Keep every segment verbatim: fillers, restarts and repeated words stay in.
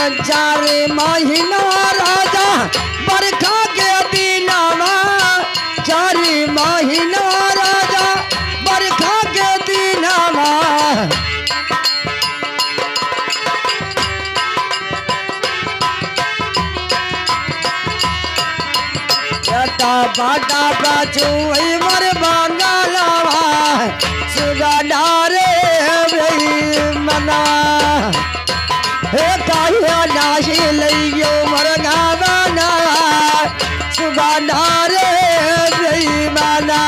चार महीना राजा बरखा के दिनवा, चार महीना राजा बरखा के दिनवा। एता बाटा बाचू ई मोर बंगालवा, सुगना रे बेईमना। हे काहे नाही लइयो मोर गावना, सुगना रे बेईमना।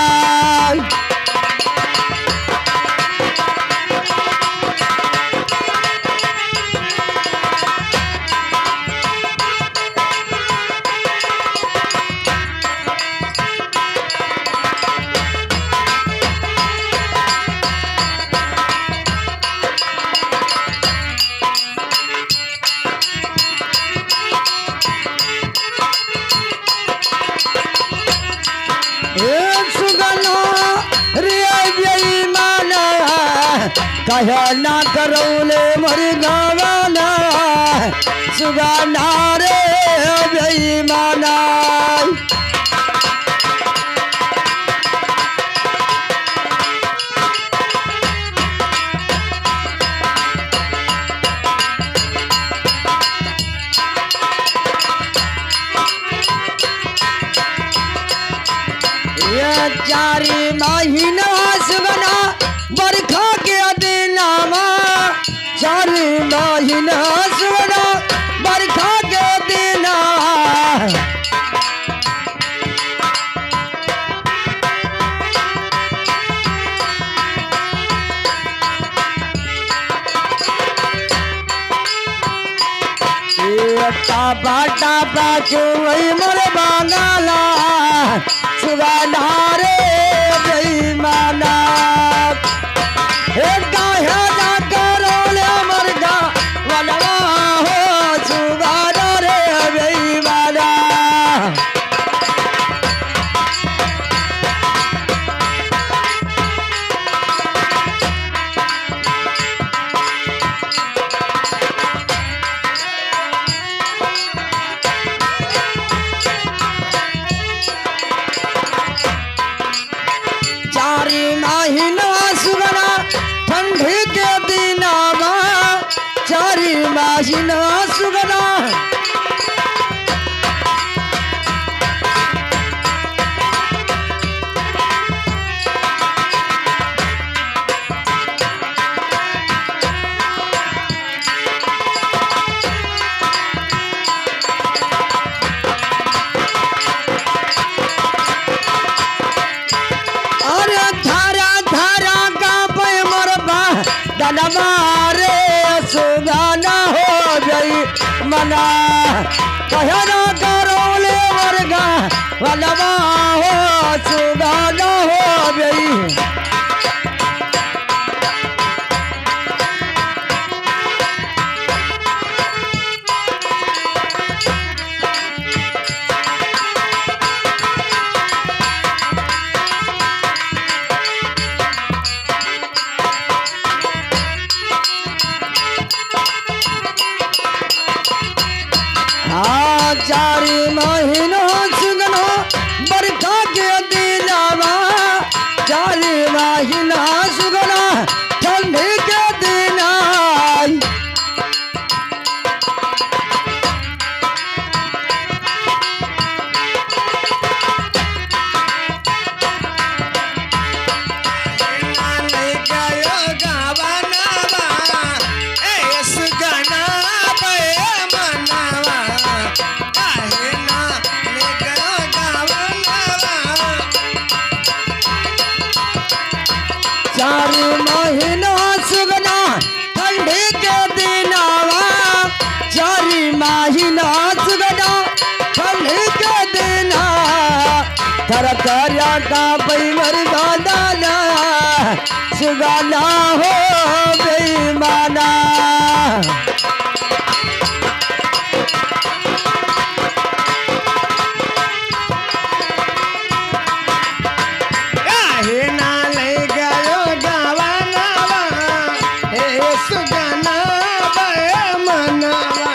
ए सुगना रे बेईमाना, काहे ना करौले मोर गावना, सुगना रे बेईमाना। ये चार महीना सुगना बरखा के दिनवा, चार महीना सुगना बरखा के दिनवा। ए टापा टापा चुवई मोर बांगला, सुगना रे बेईमाना। ए काहे ना करौले मोर गावनवा हो, सुगना रे बेईमाना। चार महीना सुगना ठंडी के दिनवा, चार महीना सुगना। अरे थारा थारा कांपे मोर बा दनवा रे, सुगना हो बेईमाना। काहे ना करौले मोर गावनवा हो, सुगना हो बेई। हाँ, चार महीना सुगना बरखा के दिनवा, चार महीना सुगना ठंडी के दिना। चार महीना सुगना ठंडी के दिनावा, चार महीना सुगना ठंडी के दिना। थर थर कांपे मोर गावनवा, सुगना हो बेईमाना। काहे ना ले गयो गावनवा, ए सुगना बेईमानवा।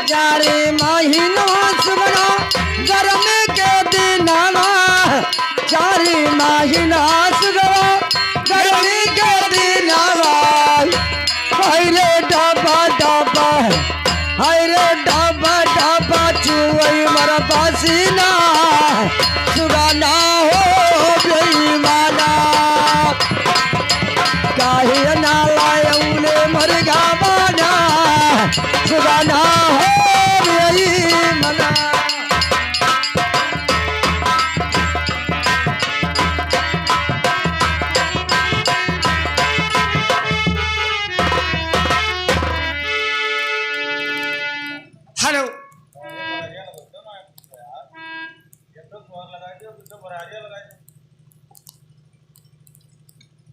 चारि महीना सुगना गर्मी के दिनवा, चारि महीना सुगना गर्मी के दिनवा। हाय रे डबा डबा, हाय रे डबा डबा चुवई मर पसीना, सुगना हो बेईमाना। काहे ना लायौले मर गवाना, सुगना हो बेईमाना। हेलो।